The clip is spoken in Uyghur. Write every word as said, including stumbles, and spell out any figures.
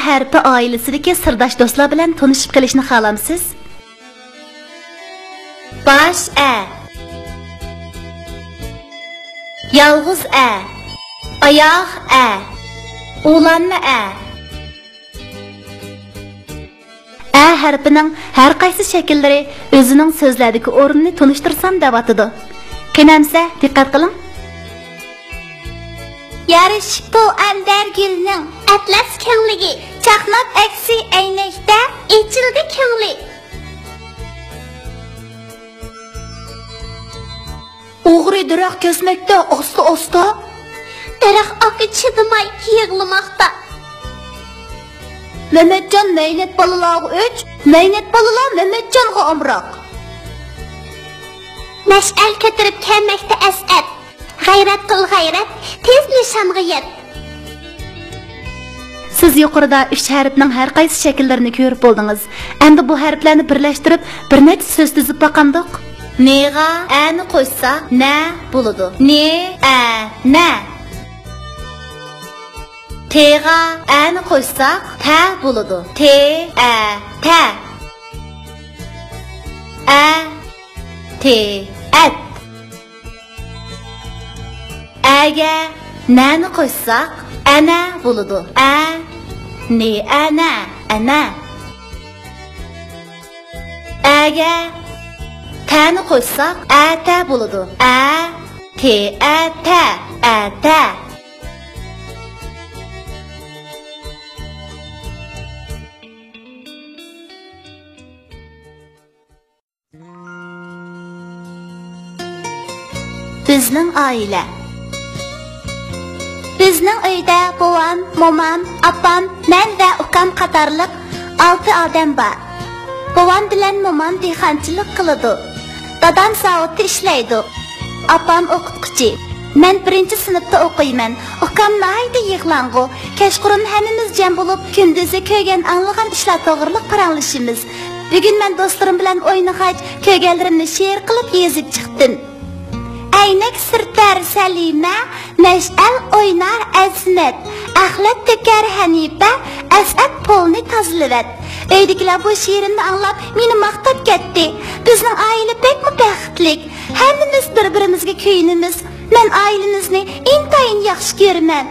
ھەرپى ئائىلىسىدىكى سىرداش دوستلار بىلەن تونۇشۇپ قېلىشنى خالامسىز؟ باش ئە. يالغۇز ئە. ئاياغ ئە. ئۇلانما ئە. ئە ھەرپىنىڭ ھەر قايسى شەكىللىرى ئۆزىنىڭ سۆزلەردىكى ئورنىنى تونۇشتۇرسام دەۋاتىدۇ. قېنى ئەمسە، دىققەت قىلىڭ. يارىشىپتۇ ئەندەر گۈلنىڭ ئەتلەس كۆڭلىگە، چاقناپ ئەكسى ئەينەكتە ئېچىلدى كۆڭلى. ئوغرى دەرەخ كەسمەكتە ئاستا-ئاستا. دەرەخ ئاكا چىدىماي يىغلىماقتا. مەمەتجان مەينەت بالىلارغا ئۆچ، مەينەت بالىلار مەمەتجانغا ئامراق. مەشئەل كۆتۈرۈپ كەلمەكتە ئەسئەت. غەيرەت قىل غەيرەت، تېز نىشانغا يەت. سىز يۇقىرىدا ئۈچ ھەرپنىڭ ھەر قايسى شەكىللىرىنى كۆرۈپ بولدىڭىز. ئەمدى بۇ ھەرپلەرنى بىرلەشتۈرۈپ، بىر نەچچە سۆز تۈزۈپ باقامدۇق؟ نىغا ئەنى قوشساق، نە بولىدۇ. نى، ئە، نە. تېغا ئەنى قوشساق، تە بولىدۇ. تې، ئە، تە. ئە، تې، ئەت. ئەگە نەنى قوشساق، ئەنە بولىدۇ. ئە، نى، ئەنە، ئەنە. ئەگە تەنى قوشساق، ئەتە بولىدۇ. ئە، تې، ئەتە، ئەتە. بىزنىڭ ئائىلە. بىزنىڭ ئۆيدە بوۋام، مومام، ئاپام، مەن ۋە ئۇكام قاتارلىق ئالتە ئادەم بار. بوۋام بىلەن مومام دېھقانچىلىق قىلىدۇ. دادام زاۋۇتتا ئىشلەيدۇ. ئاپام ئوقۇتقۇچى. مەن بىرىنچى سىنىپتا ئوقۇيمەن. ئۇكام ناھايىتى يىغلاڭغۇ. كەچقۇرۇن ھەممىمىز جەم بولۇپ، كۈندۈزى كۆرگەن، ئاڭلىغان ئىشلار توغرىلىق پاراڭلىشىمىز. بۈگۈن مەن دوستلىرىم بىلەن ئوينىغاچ، كۆرگەنلىرىمنى شېئىر قىلىپ يېزىپ چىقتىم. ئەينەك سۈرتەر سەلىمە، مەشئەل ئوينار ئەزىمەت، ئەخلەت تۆكەر ھەنىپە، ئەسئەت پولنى تازىلىۋەت. ئۆيدىكىلەر بۇ شېئىرىمنى ئاڭلاپ، مېنى ماختاپ كەتتى. بىزنىڭ ئائىلە بەكمۇ بەختلىك. ھەممىمىز بىر-بىرىمىزگە كۆيۈنىمىز. مەن ئائىلىمىزنى ئىنتايىن ياخشى كۆرىمەن.